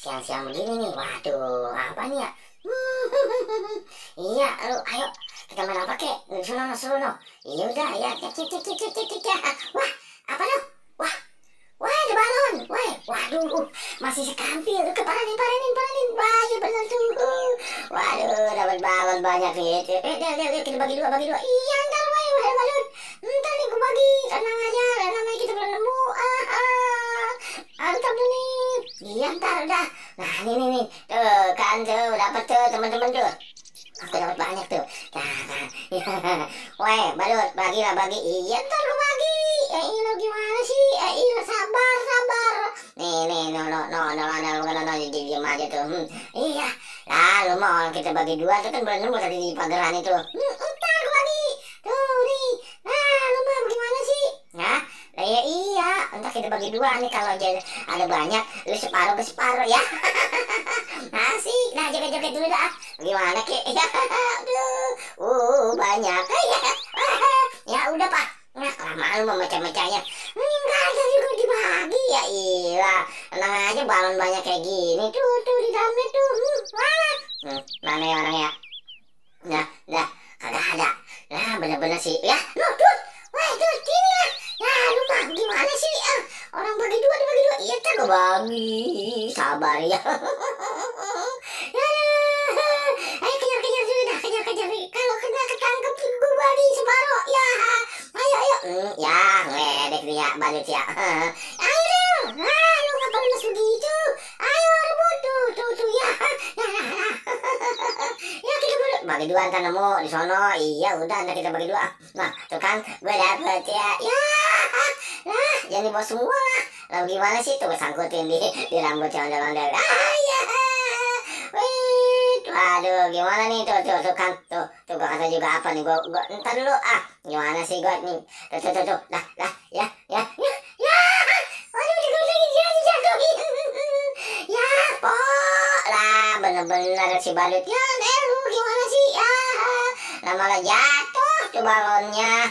siang-siang begini nih, waduh, apa nih ya? Iya, lu, ayo kita main apa kek? Suruh no. Iya udah, ya, cek cek cek cek cek cek cek. Wah, apa tuh? Wah, wah ada balon. Wah, waduh, masih sekampil. Paranin. Wah, ya bener tuh. Waduh, dapat balon banyak nih. Lihat, kita bagi dua. Iya, ntar, wah, ada balon. Ntar nih gue bagi, tenang aja. Namanya kita belum nemu. Mantap nih. Iya, ntar udah. Nah, nih. Tuh, kan tuh, dapat tuh teman-teman tuh. Aku dapat banyak tuh. Nah. Weh, badut, bagi. Iya, ntar gue bagi. Lo gimana sih? Sabar. Nih, no, diam aja tuh. Iya. Lalu mau kita bagi dua tuh kan belum nemu tadi di pageran itu. Ntar gue bagi. Tuh, nih. Nah, lu mau gimana sih? Nah, ya iya. Ntar kita bagi dua nih kalau aja ada banyak, lu separuh ke separuh ya. Asik. Nah, joget-joget dulu dah. Gimana kek? Ya, aduh. Banyak. Ya udah, Pak. Nah, kelamaan lu memecah-mecahnya. Enggak, jadi gue dibagi ya. Iya. Tenang aja, balon banyak kayak gini. Tuh, di dalamnya tuh. Mana ya orangnya? Nah, kagak ada. Nah, bener-bener sih. Ya, tuh. Wah, tuh, sini lah. Ya, lu mah gimana sih? Orang bagi dua, dibagi dua. Iya, kan gue bagi. Sabar ya. Ya, ayo kejar dulu dah, kejar. Kalau kena ketangkep, gue bagi separuh. Ya, ayo. Ya, ngeledek dia, badut ya. Ayo dong. Nah, lu ngapa lemes begitu? Ayo, rebut tuh ya. Nah. Ya, kita bagi dua, ntar nemu di sono. Iya, udah, ntar kita bagi dua. Nah, tuh kan, gue dapet ya. Ya, lah, jangan dibawa semua lah. Lalu gimana sih? Tuh, gue sangkutin di rambut ondel-ondel. Ya. Waduh, gimana nih? Tuh kan. Tuh, gue kata juga apa nih? Gue ntar dulu. Gimana sih gue nih? Tuh. Lah, ya. Waduh, jatuh. Ya, lah, bener-bener si badut. Ya, lu gimana sih? Lah malah jatuh tuh balonnya.